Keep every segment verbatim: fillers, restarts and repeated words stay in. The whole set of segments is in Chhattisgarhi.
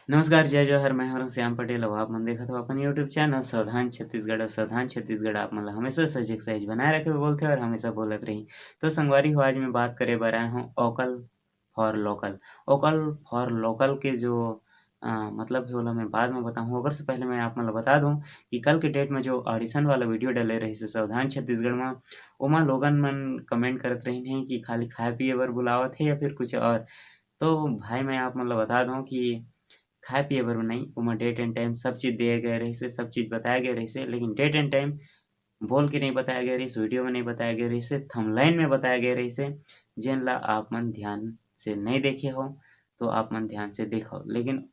नमस्कार, जय जोहार, मैं हूं श्याम पटेल और आप मन देखत हो अपन YouTube चैनल सावधान छत्तीसगढ़। और सावधान छत्तीसगढ़ आप मन ला हमेशा सजग सहज बनाए रखे बोलथे और हमेशा बोलत रही। तो संगवारी हो, आज मैं बात करे बर आए हूं occult for local. Occult for local के जो अ, मतलब है, ओला मैं बाद में बताहूँ। ओकर से पहले मैं आप मन ला बता दूँ कि कल के डेट में जो ऑडिशन वाला वीडियो डले रहिस हे सावधान छत्तीसगढ़ में, ओमा लोगन मन कमेंट करत रहिन हे कि खाली खाए पिए बर बुलावत हे या फिर कुछ और। तो भाई, मैं आप मन ला बता दूँ कि खाए पिए बर नहीं, ओमा डेट एंड टाइम सब चीज़ दिए गए रहिस हे, सब चीज़ बताए गए रहिस हे, लेकिन डेट एंड टाइम बोल के नहीं बताया गया रहिस, वीडियो में नहीं बताया गया रहिस, थंबनेल में बताया गया रहिस, जेन ला आप मन ध्यान से नहीं देखे हो तो आप मन ध्यान से देखो। लेकिन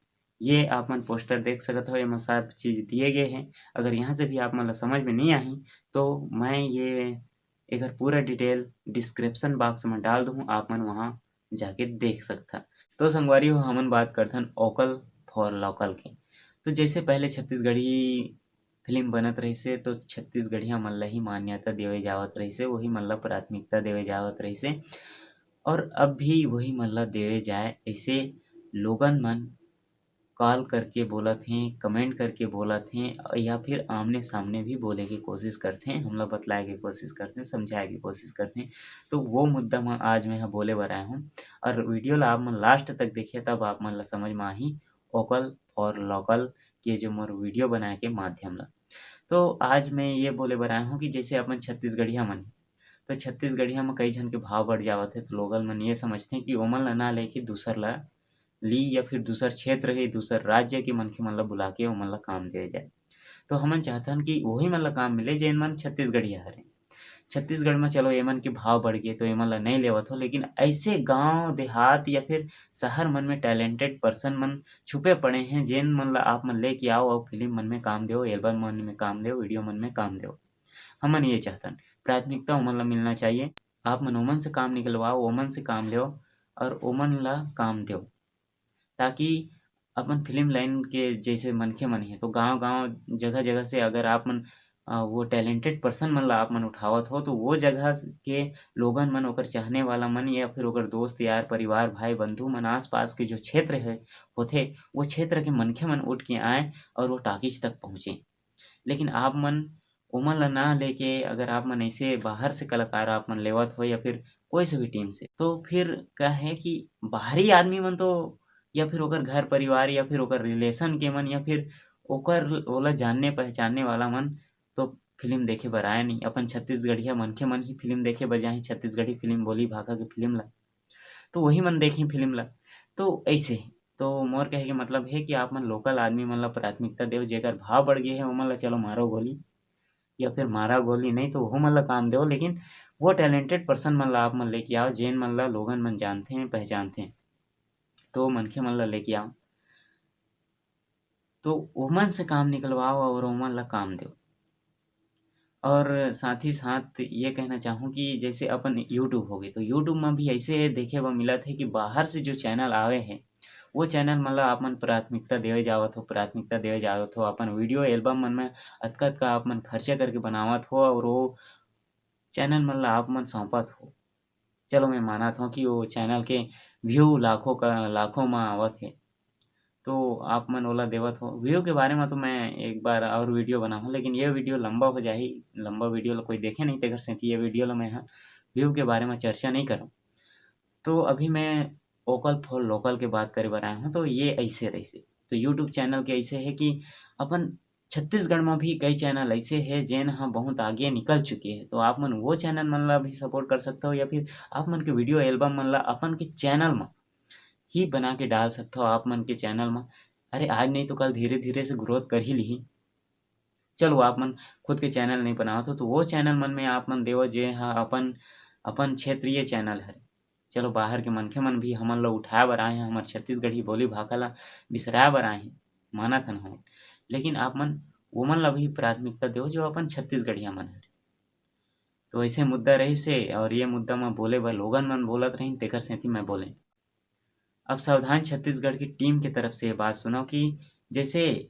ये आप मन पोस्टर देख सकत हो, एमा सब चीज दिए गए हैं। अगर यहाँ से भी आप मन ला समझ में नहीं आही तो मैं ये एकर पूरा डिटेल डिस्क्रिप्शन बॉक्स में डाल दूँ, आप मन वहाँ जाके देख सकथा। तो संगवारी हो, हमन बात करथन ओकल फॉर लोकल के। तो जैसे पहले छत्तीसगढ़ी फिल्म बनत रहिसे तो छत्तीसगढ़िया मन ला ही मान्यता देवे जावत रहिसे, वही मन ला प्राथमिकता देवे जावत रहिसे, और अब भी वही मन ला देवे जाए, ऐसे लोगन मन कॉल करके बोलत हें, कमेंट करके बोलत हें, या फिर आमने सामने भी बोले के कोशिश करथे, हमला बतलाए के कोशिश करथे, समझाए के कोशिश करथे। तो वो मुद्दा म आज मैं ह बोले बर आए हूँ, और वीडियो ला आप मन लास्ट तक देखिए, तब आप मन ला समझ में आही ओकल और लोकल के जो मोर वीडियो बनाए के माध्यम ला। तो आज मैं ये बोले बर आए हूँ कि जैसे अपन छत्तीसगढ़िया मन, तो छत्तीसगढ़िया में कई झन के भाव बढ़ जावत है, तो लोगन मन ये समझते हैं कि ओमन ला ना लेके दूसर ला ली, या फिर दूसर क्षेत्र के, दूसर राज्य के मनखे मन ला बुला के ओमन ला काम दिए जाए। तो हमन चाहथन कि वही मन ला काम मिले, जेन मन छत्तीसगढ़िया हरे। छत्तीसगढ़ में चलो, एमन के भाव बढ़ गए, तो एमन ला नहीं लेवत हो, लेकिन ऐसे गांव देहात या फिर शहर मन में टैलेंटेड पर्सन मन छुपे पड़े हैं, जेन मन ला आप मन लेके आओ और फिल्म मन में काम दो, एल्बम मन में काम दो, वीडियो मन में काम दो। हमन ये चाहथन, प्राथमिकता ओमन ला मिलना चाहिए। आप मन ओमन से काम निकलवाओ, ओमन से काम लो और ओमन ला काम दो, ताकि अपन फिल्म लाइन के जैसे मनखे मन हे, तो गांव-गांव, जगह-जगह से अगर आप मन, अ, वो टैलेंटेड पर्सन मन ला आप मन उठावत हो, तो वो जगह स-, के लोगन मन, ओकर चाहने वाला मन या फिर ओकर दोस्त, यार, परिवार, भाई, बंधु मन, आसपास के जो क्षेत्र है, होथे, वो क्षेत्र के मनखे मन उठ के आए और वो टॉकीज तक पहुँचे। लेकिन आप मन ओमन ला ना लेके, अगर आप मन ऐसे बाहर से कलाकार आप मन लेवत हो या फिर कोई से भी टीम से, तो फिर का है कि बाहरी आदमी मन तो, या फिर ओकर घर परिवार, या फिर ओकर रिलेशन के मन, या फिर ओकर, ओला जानने पहचानने वाला मन तो फिल्म देखे बर आए नहीं। अपन छत्तीसगढ़िया मनखे मन ही फिल्म देखे बर जाही, छत्तीसगढ़ी फिल्म, बोली भाखा के फिल्म ला, तो वही मन देखही फिल्म ला। तो ऐसे, तो मोर कहे के मतलब है कि आप मन लोकल आदमी मन ला प्राथमिकता देव, जेकर भाव बढ़ गए है, ओमन ला चलो मारो गोली, या फिर मारा गोली नहीं तो वो मन ला काम देव, लेकिन वो टैलेंटेड पर्सन मन ला आप मन लेके आओ, जेन मन ला लोगन मन जानथे, पहचानथे, तो वो मनखे मन ला लेके आओ, तो ओमन से काम निकलवाओ और ओमन ला काम देव। और साथ ही साथ ये कहना चाहूँ कि जैसे अपन YouTube हो गए, तो YouTube में भी ऐसे देखे बर मिलत है कि बाहर से जो चैनल आवे है, वो चैनल मन ला आप मन प्राथमिकता देवे जावत हो, प्राथमिकता देवे जावत हो। अपन वीडियो एल्बम मन में अतका-अतका आप मन खर्चा करके बनावत हो और वो चैनल मन ला आप मन सौंपत हो। चलो, मैं मानत हूँ कि वो चैनल के व्यू लाखों का, लाखों में आवत है, तो आप मन ओला देवत हो। व्यू के बारे में तो मैं एक बार और वीडियो बनाहूँ, लेकिन ये वीडियो लंबा हो जाही, लंबा वीडियो ला कोई देखे नहीं, तेकर सेंती ये वीडियो ला मैं ह व्यू के बारे में चर्चा नहीं करूँ। तो अभी मैं ओकल फॉर लोकल के बात करे बर आया हूँ, तो ये ऐसे रहिसे। तो YouTube चैनल के ऐसे है कि अपन छत्तीसगढ़ में भी कई चैनल ऐसे है, जेन ह बहुत आगे निकल चुके हैं, तो आप मन वो चैनल मन ला भी सपोर्ट कर सकते हो, या फिर आप मन के वीडियो एल्बम मन ला अपन के चैनल में ही बना के डाल सकते हो, आप मन के चैनल में। अरे, आज नहीं तो कल धीरे-धीरे से ग्रोथ कर ही लिही। चलो, आप मन खुद के चैनल नहीं बनावत हो, तो वो चैनल मन में आप मन देवो, जे ह अपन, अपन क्षेत्रीय चैनल हरे। चलो, बाहर के मनखे मन भी हमन ला उठाए बर आए हैं, हमर छत्तीसगढ़ी बोली भाखा ला बिसराए बर आए हैं, मानत हन हमन। लेकिन आप मन ओमन ला भी प्राथमिकता देवो, जो अपन छत्तीसगढ़िया मन हरे। तो ऐसे मुद्दा रहिसे, और ये मुद्दा म बोले बर लोगन मन बोलत रहिन, तेकर सेंती मैं बोले। अब सावधान छत्तीसगढ़ की टीम के तरफ से ये बात सुनो कि जैसे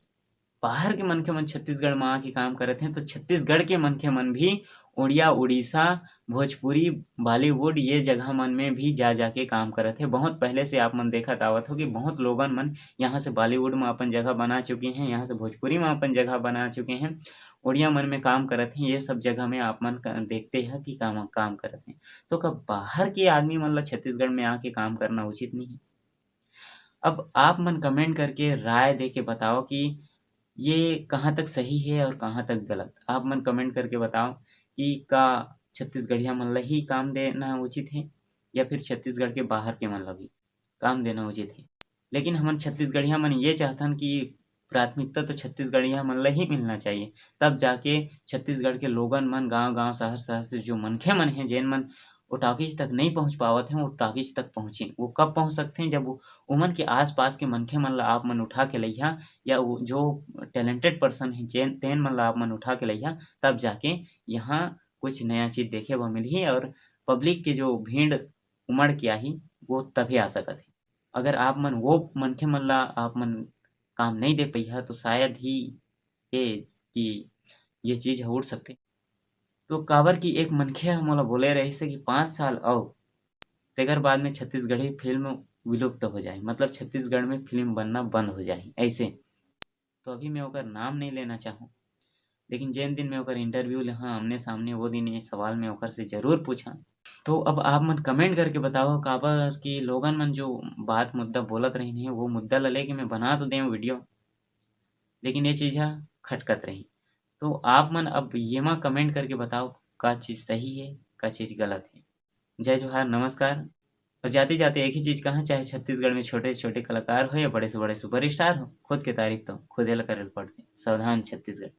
बाहर के मनखे मन छत्तीसगढ़ म आके काम करत हे, तो छत्तीसगढ़ के मनखे मन भी उड़िया, उड़ीसा, भोजपुरी, बॉलीवुड, ये जगह मन में भी जा जाके काम करत हे। बहुत पहले से आप मन देखत आवत हो कि बहुत लोगन मन यहाँ से बॉलीवुड में अपन जगह बना चुके हैं, यहाँ से भोजपुरी में अपन जगह बना चुके हैं, उड़िया मन में काम करत हैं, ये सब जगह में आप मन क-, देखते हैं कि काम, काम करत हैं। तो का बाहर के आदमी मन ला छत्तीसगढ़ में आके काम करना उचित नहीं है? अब आप मन कमेंट करके राय दे के बताओ कि ये कहाँ तक सही है और कहाँ तक गलत। आप मन कमेंट करके बताओ कि का छत्तीसगढ़िया मन ला ही काम देना उचित है या फिर छत्तीसगढ़ के बाहर के मन ला भी काम देना उचित है। लेकिन हमन छत्तीसगढ़िया मन ये चाहथन कि प्राथमिकता तो छत्तीसगढ़िया मन ला ही मिलना चाहिए, तब जाके छत्तीसगढ़ के लोगन मन गांव-गांव, शहर-शहर से जो मनखे मन हैं, जेन मन वो टॉकीज तक नहीं पहुंच पावत हैं, वो टॉकीज तक पहुंचे। वो कब पहुंच सकते हैं? जब वो, उमन के आसपास के मनखे मन ला आप मन उठा के लइहा या वो जो टैलेंटेड पर्सन है, जेन, तेन मन ला आप मन उठा के लइहा, तब जाके यहाँ कुछ नया चीज देखे बर मिलही और पब्लिक के जो भीड़ उमड़ के आही, वो तभे आ सकत है। अगर आप मन वो मनखे मन ला आप मन काम नहीं दे पइहा, तो शायद ही ये कि ये चीज ह उठ सकथे। तो काबर कि एक मनखे ह मोला बोले रहिस हे कि पाँच साल अउ तेकर बाद में छत्तीसगढ़ी फिल्म विलुप्त हो जाही, मतलब छत्तीसगढ़ में फिल्म बनना बंद हो जाही, ऐसे। तो अभी मैं ओकर नाम नहीं लेना चाहूँ, लेकिन जेन दिन मैं ओकर इंटरव्यू लेहा आमने सामने, वो दिन ये सवाल मैं ओकर से जरूर पूछा। तो अब आप मन कमेंट करके बताओ, काबर कि लोगन मन जो बात मुद्दा बोलत रहिन हे, वो मुद्दा ल लेके मैं बना तो देव वीडियो, लेकिन ये चीज ह खटकत रही। तो आप मन अब ये मा कमेंट करके बताओ, का चीज सही है, का चीज गलत है। जय जोहार, नमस्कार। और जाते जाते एक ही चीज कहा, चाहे छत्तीसगढ़ में छोटे से छोटे कलाकार हो या बड़े से बड़े सुपरस्टार हो, खुद के तारीफ तो खुदे ला करे ल पड़थे। सावधान छत्तीसगढ़।